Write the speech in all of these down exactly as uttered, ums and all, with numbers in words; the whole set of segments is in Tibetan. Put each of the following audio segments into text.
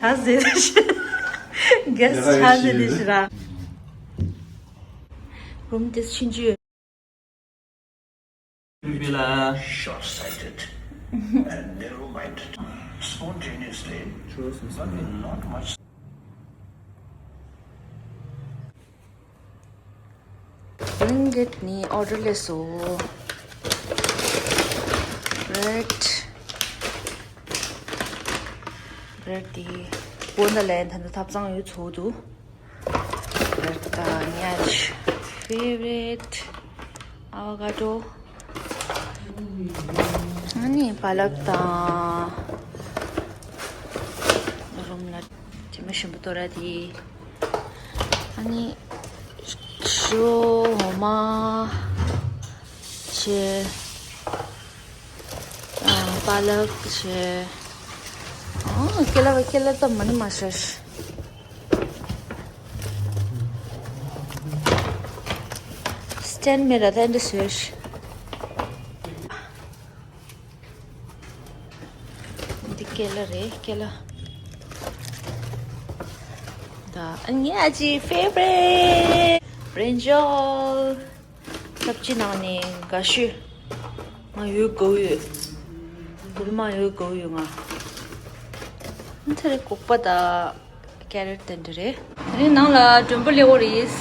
ཆ་ཟེར་ཤི། གེས་ཆ་ཟེར་དེ་ཤི་ར། རུམ་དེ་ཕྱིན་ཆུ། Short-sighted and narrow-minded, spontaneously, but not much. Blanket ནི་ཨོ་ཌར་སླེབས་སོང་། བྷི་རེཌ། བྷི་རེཌ་དེ་བོད་ནང་ལ་ད་ལྟ་ཐབ་ཚང་ཡོད་ཚོད་འདུག་བྷི་རེཌ་དང་ཉ་ཆ། ཕེ་ཝ་རེཊ་ཨ་ཝ་ཀ་ཌོ། ཨ་ནི་པ་ལག་དང་། རུམ་ལ་དྲི་མ་ཞིམ་པོ་གཏོར་ར་དེ། ཨ་ནི་ཞོ་འོ་མ་བྱས། ཨ། པ་ལག་བྱས། ཨ། ཀེ་ལ་བ་ཀེ་ལ་ཙམ་མ་ནི་མ་ཤར། སི་ཊེན་མེད་ར་ད་འདི་བཟོས། འདི་ཀེ་ལ་རེད། ཀེ་ལ། ད་ངའི་ཨ་ཅེ་ཕེ་ཝ་རེཊ་བྷི་རིན་ཇལ། སབ་ཇི་ནང་ནས་དགའ་ཤོས། ང་ཡོད་དགའ་ཡོད། འབུལ་མ་ཡོད་དགའ་ཡོད་ང་། ཨ་ནི་ཚ་རེ་ལྐོག་པ་དང་ཀེ་རོཊ་དེ་འདྲ་རེད། དེ་རིང་ནང་ལ་མགྲོན་པོ་སླེབས་ཡོད་རེད།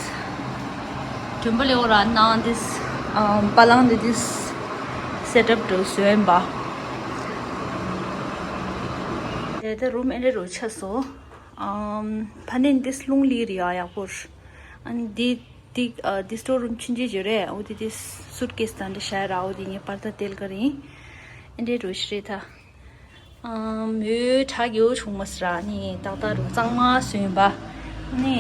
མགྲོན་པོ་སླེབས་ཡོད་ར། ནང་འདི། ཨམ། པ་ལང་འདི་འདི་སེ་ཊབ་འདྲ་བཟོས་ཡིན་པ། དེ་ལྟར་རུམ་ཨེ་འདྲ་རུ་ཆགས་སོང་། ཨམ། ཕ་ནས་འདི་རླུང་ལི་རེད་ཡ། ཡག་པོ་རེད། ཨ་ནི་འདི། འདི། ཨ། འདི་སི་ཊོར་རུམ་ཆུང་ཆུང་ཅིག་རེད། འོ་དེ་དེ་སུཊ་ཀེས་དང་འདྲ་བཞག་ར། འོ་དེ་ངས་པར་ད་ཏེལ་ག་རིང་ཨེ་འདྲའི་འགྲོ་ཤི་རེད་ད། ཨམ། ཡོད་དྲག་ཡོད་བྱུང་མ་སི་ར། ནི་ཏག་ཏག་རུ་གཙང་མ་སོན་པ། ནི་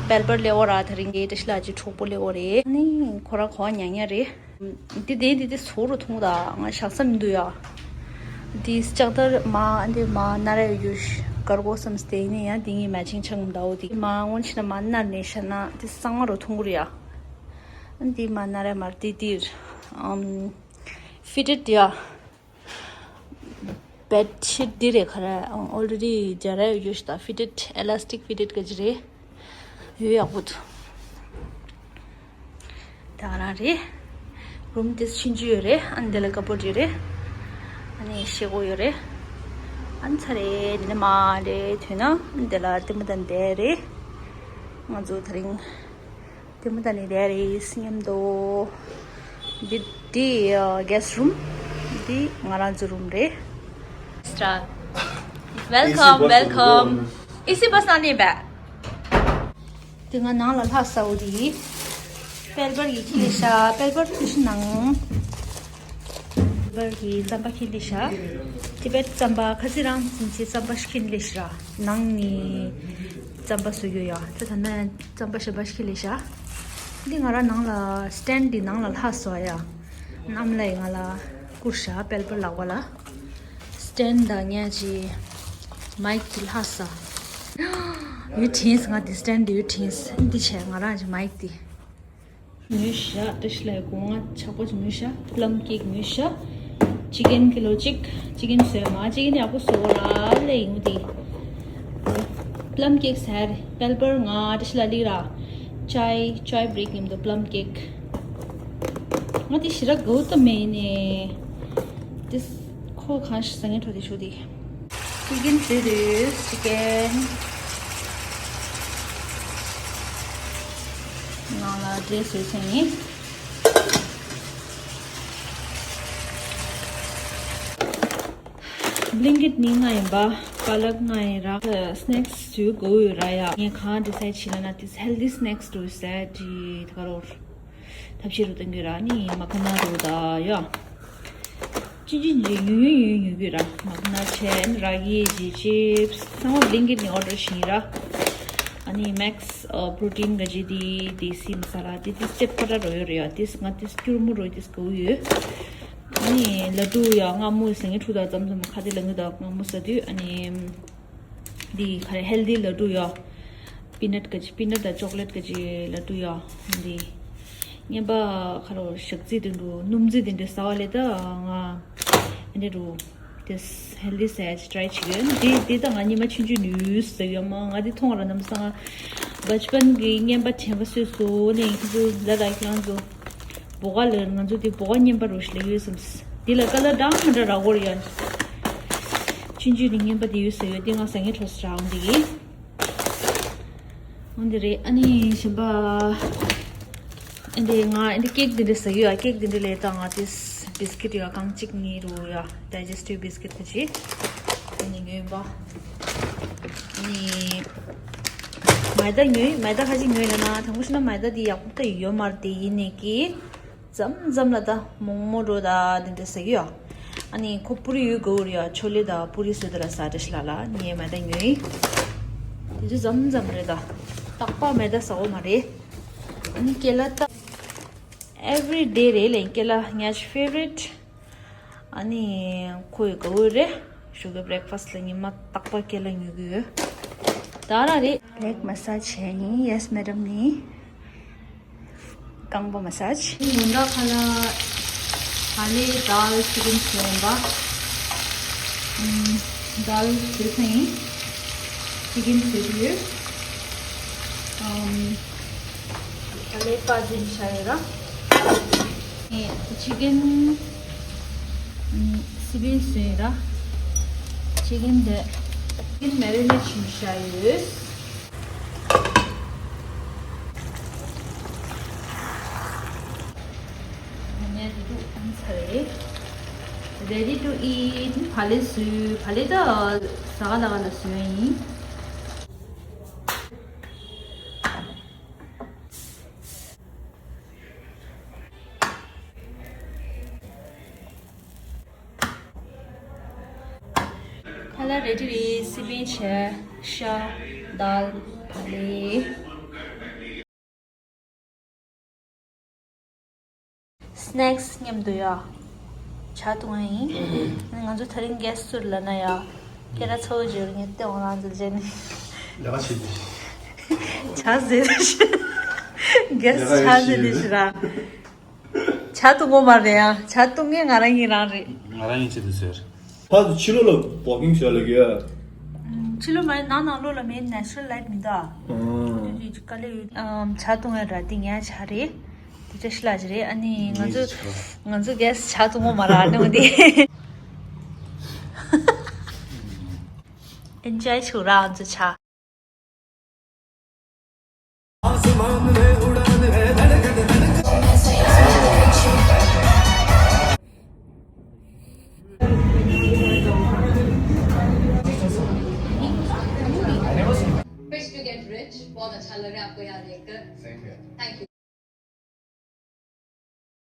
པེལ་པར་ལེ་འོ་ར། དེ་རིང་གི་བཀྲ་ཤིས་ལགས་ཀྱི་གྲོགས་པོ་ལེ་འོ་རེད། ནི་ཁོ་ར་གོ་བ་ཉག་ཉག་རེད། འདི་དེ་འདི་དེ་ཚོ་རུ་ཐུང་ད་ང་བཞག་ས་མི་འདུག་ཡ། འདི་ལྕགས་དར་མ་འདི་མ་ན་ར་ཡོད་ཤི་གར་གོ་སམ་སྟེ་ནི་ཡ། འདི་ངའི་མེ་ཆིང་ཆང་ད། འོ་དེ་མ་སྔོན་ཕྱི་ན་མ་ན་ར་ནས་ཤ་ན་དེ་གཙང་མ་རུ་ཐུང་གུ་རེད་ཡ། འདི་མ་ན་ར་མར་དེ་དེར། ཨམ། ཕི་ཊེཌ་ཡ། བེཌ་ཤིཊ་འདི་རེད་ཁ་ར། ཨོལ་རེ་ཌི་རྒྱ་ར་ཡོད་ཤི་ད། ཕི་ཊེཌ་ཨེ་ལ་སི་ཊིག་ཕི་ཊེཌ་ག་ཅི་རེད། ཡོད་ཡག་པོ་འདུག་ད་རང་རེད། རུམ་དེ་ཕྱིན་ཆུ་ཡོད་རེད། ཨ་ནི་འདི་ལ་ཀ་པོཌ་ཡོད་རེད། ཨ་ནི་ཤེལ་སྒོ་ཡོད་རེད། ཨ་ནི་ཚ་རེད། འདི་ནས་མ་རེད་ཐོན་ན་འདི་ལ་ལྟད་མོ་ལྟ་བསྡད་རེད། ང་ཚོ་དེ་རིང་ལྟད་མོ་ལྟ་ནས་བསྡད་རེད་སྙམ་དུ། འདི་འདི་གེ་སི་ཊི་རུམ། འདི་ང་རང་ཚོ་རུམ་རེད། སི་ཊར། ཝེལ་ཀམ། ཝེལ་ཀམ། ཨེ་སི་བ་སི་ནང་ནས་བས། དེ་སྔ་ནང་ལ་ལྷག་ས་འོ་དེ། པེལ་པར་གྱི་ཁྱི་ལས་ཤ། པེལ་པར་ཁྱི་ཤི་ནང་། པེལ་པར་གྱི་རྩམ་པ་ཁྱི་ལས་ཤ། ཏི་བེཊ་རྩམ་པ། ཁ་སི་རང་ཚིན་ཆི་རྩམ་པ་ཤི་ཁྱི་ལས་ཤ་ར། ནང་ནི་རྩམ་པ་བཟོ་རྒྱུ་ཡ། ད་ད་ནི་རྩམ་པ་ཞིམ་པ་ཤི་ཁྱི་ལས་ཤ། འདི་ང་ར་ནང་ལ་སི་ཊེན་ཌི་འདི་ནང་ལ་ལྷག་སོ་ཡ། ནམ་ལས་ང་ལ་བསྐུར་ཤ། པེལ་པར་ལག་པ་ལ། སི་ཊེན་ཌི་དང་ཉ་ཅི་མའིཀ་དེ་ལྷག་ས། ཡུ་ཊིན་སི། ང་དེ་སི་ཊེན་ཌི་ཡུ་ཊིན་སི། འདི་བྱས་ང་རང་གི་མའིཀ་དེ། ཉོས་ཤག་བཀྲ་ཤིས་ལགས་སྒོ་ང་ཆག་པོ་ཅིག་ཉོས་ཤག་པི་ལམ་ཀེག་ཉོས་ཤག་ཅི་ཀེན་ཀི་ལོ་གཅིག་ཅི་ཀེན་བཟོས་མ། ཅི་ཀེན་ཡག་པོ་བཟོ་ར་ལས་ཡིན་དེ། པི་ལམ་ཀེག་ཟེར། པེལ་པར་ང་བཀྲ་ཤིས་ལགས་ལིག་ར། ཅའི་ཅའི་བྷི་རེག་མཉམ་དུ་པི་ལམ་ཀེག་ང་དེ་ཞི་ར་གའུ་ཏ་མེ་ནས། དེ་ཁོ་གང་ཞིག་ཟ་ངན་འཕྲོ་དེ་ཤོ་དེ། ཅི་ཀེན་བཟོས་དུས་ཅི་ཀེན། ནང་ལ་འབྲས་བཟོས་ཚེ་ནི། བྷི་ལིང་ཀེཊ་ནི་ང་ཡིན་པ། པ་ལག་ང་ཡིན་ར། སི་ནེག་སི་བཟོས་དགོས་ཡོད་ར་ཡ། ངས་གང་ཌི་སའིཌ་བྱས་ན་ན་དེ་ཧེལ་ཐི་སི་ནེག་སི་འགྲོ་ཟེར་གྱི་དེ་ག་རོར། ཐབས་ཤེས་རུ་གཏོང་གི་ར་ནི་མ་ཁ་ན་རུ་ད་ཡ། ཅི་ཅི་ཅི་ཉུང་ཉུང་ཉུང་ཉུང་གི་ར། མ་ཁ་ན་ཆེན་ར་གི་ཅི་ཅིབ་སི་ཚང་མ་བྷི་ལིང་ཀེཊ་ནས་ཨོ་ཌར་བྱིན་ར། ཨ་ནི་མེག་སི་པོ་རོ་ཊིན་ག་ཅི་དེ་དེ་སི་མ་ས་ལ་དེ་དེ་སི་ཊེབ་ཕ་ཏྲ་རོ་ཡོད་རེད་ཡ། དེ་སི་ང་དེ་སི་སྐྱུར་མོ་རོ་དེ་སི་གོ་ཡོད། ཨ་ནི་ལ་ཏུ་ཡ་སྔ་མོ་ཟེར་ངེ་ཕྲུ་དང་ཙམ་ཙམ་ཁ་དེ་ལ་ངུ་དང་སྔ་མོ་ཟ་དུས་ཨ་ནི། འདི་ག་རེ་ཧེལ་ཐི་ལ་ཏུ་ཡོ། པི་ནཊ་ག་ཅི་པི་ནཊ་དང་ཅོག་ལེཊ་ག་ཅི་ལ་ཏུ་ཡོ། འདི་ངན་པ་ཁ་རོ་ཞག་རྩི་དེ་འདྲ་སྣུམ་རྩི་དེ་འདྲ་ཟ་བ་ལས་ད་ང་འདི་འདྲ་ དེ་ཧེལ་དི་ཟེར་ཡ་ཅིག་ཊ་རའི་བྱེད་ཀྱི་ཡོད། དེ་དེ་ད་ང་ཉི་མ་ཆུང་ཆུང་ནས་ཡོད་ཟེར་ཡོད་མ། ང་དེ་མཐོང་བ་ལ་ནམ་སང་། བཅུ་པན་གྱི་བརྙན་པ་དྲན་པ་སོས་སོ་ནས་ཁྱེད་ཚོ་ལ་ལ་ཁྱེད་རང་ཚོ་བོ་ག་ལ་ང་ཚོ་དེ་བོ་ག་བརྙན་པ་རུ་ཞིག་ལ་ཡོད་བསམ། དེ་ལ་ཀ་ལར་འདྲ་མི་འདྲ་རག་གི་ཡོད་རེད་ཡ། ཆུང་ཆུང་ནས་བརྙན་པ་དེ་ཡོད་ཟེར་ཡོད། དེ་ང་ཟ་ངེ་འཕྲོ་སི་རག་འོང་དེ་གི། འོན་ཏེ་རེད། ཨ་ནི་གཞན་པ། ཨ་འདི་ང་ཨ་འདི་ཀེག་འདི་འདྲ་ཟ་གི་ཡོད། ཀེག་འདི་འདྲ་ལས་ད་ང་དེ་བིས་ཀིཊ་ཡོད། རྐང་གཅིག་གཉིས་རུ་ཡོད། ཌའི་ཇེ་སི་ཊིབ་བིས་ཀིཊ་ཁ་ཅིག་ཨ་ནི་ཉོས་ཡིན་པ། ཨ་ནི་མའི་ད་ཉོས། མའི་ད་ཁ་ཅིག་ཉོས་ལ་ན་དང་པོ་ཤི་ན་མའི་ད་འདི་ཡག་པོ་ད་ཡོད་མ་རེད། དེ་ཡིན་ནས་ཀི། མཚམས་མཚམས་ལ་ད་མོག་མོག་འགྲོ་ད་འདི་འདྲ་ཟ་གི་ཡོད། ཨ་ནི་ཁོ་པུ་རི་ཡོད་གོ་རི་ཡ་ཆོ་ལེ་ད་པུ་རི་བཟོས་ད་ལ་ཟ་འདྲ་ཤི་ལ་ལ་ངས་མ་ད་ཉོས། དེ་ཚོ་མཚམས་མཚམས་རེད་ད། རྟག་པ་མེད་ད་ཟ་འོ་མ་རེད། ཨ་ནི་ཀེ་ལ་ད་ཨེ་ཝི་རི་ཌེ་རེད་ལེ། ཀེ་ལ་ངའི་ཕེ་ཝ་རི་ཊི། ཨ་ནི་ཁོ་ཡི་ག་འོ་རེད། ཞོགས་ཀའི་བྷི་རེག་ཕ་སི་ཊི་ལ་ཉི་མ་རྟག་པ་ཀེ་ལ་ཉོ་གི་ཡོད། ད་ར་རེད། ལེག་མ་སཱ་ཇི་བྱས་ཡིན། ཡེ་སི་མེ་ཌམ་ནི། རྐང་པ་མ་སཱ་ཇི། ངོ་འདྲ་ཁ་ལ་ཧ་ལེ་དཱལ་ཅི་ཀན་བཟོས་ཡིན་པ། ཨམ། དཱལ་བཟོས་ཚར་ཡིན། ཅི་ཀན་བཟོས་ཀྱི་ཡོད། ཨམ། ཧ་ལེ་པ་ཟིན་བྱ་ཡོད་ར། ཨེ་ཅི་ཀན་ཨམ། སི་པན་བཟོས་ཡོད་ར། ཅི་ཀན་དེ་ཅི་ཀན་མེ་རི་ནེ་ཊི་བྱས་བཞག་ཡོད། Ready to eat. ཕ་ལེ་བཟོས། ཕ་ལེ་ད་ཟ་ག་ལ་ག་ལ་བཟོས་ཡིན། ཁ་ལག་རེ་ཌི་རེད། སི་པན་བྱས། ཤ། དཱལ། ཕ་ལེ། སི་ནེག་སི་མཉམ་དུ་ཡ། ཇ་བཏུང་ཡ་ཡིན། ང་ཚོ་དེ་རིང་གེ་སི་ཊི་ཚུར་ལ་ན་ཡ། ཁྱེད་རང་ཚོ་འཇོར་ངེ་ལྟེ་འོང་རང་ཚོ་བྱས་ནས། ལས་ཀ་བྱེད་དུས། ཇ་ཟེར་དུས་ཤི། གེ་སི་ཊི་ཇ་ཟེར་དུས་ཤི་ར། ཇ་བཏུང་གོ་མ་རེད་ཡ། ཇ་བཏུང་མཁན་ང་རང་ཡིན་རང་རེད། ང་རང་ཡིན་ཆེད་དུ་ཟེར། ཕར་དུ་ཕྱི་ལོགས་ལ་བོག་ཀིང་བྱས་ལ་གི་ཡ། ཕྱི་ལོགས་མ་ཡིན་ནང་ནང་ལོགས་ལ་མེད། ནེ་ཆུ་རལ་ལའིཊ་མི་འདུག་ཨ། ཨང་། དེ་དུས་དཀའ་ལས་ཡོད། ཨམ། ཇ་བཏུང་ཡ་ར་དེ་ངའི་ཇ་རེད། དེ་བཀྲ་ཤིས་ལགས་ཀྱི་རེད། ཨ་ནི་ང་ཚོ་ངའི་ཇ། ང་ཚོ་གེ་སི་ཊི་ཇ་བཏུང་གོ་མ་རེད་ཨ་ནི་འོ་དེ། ཨེན་ཇོའི་བྱེད་ར་ང་ཚོ་ཇ། Rich to get rich. बहुत अच्छा लग रहा है आपको यहाँ देखकर। Thank you.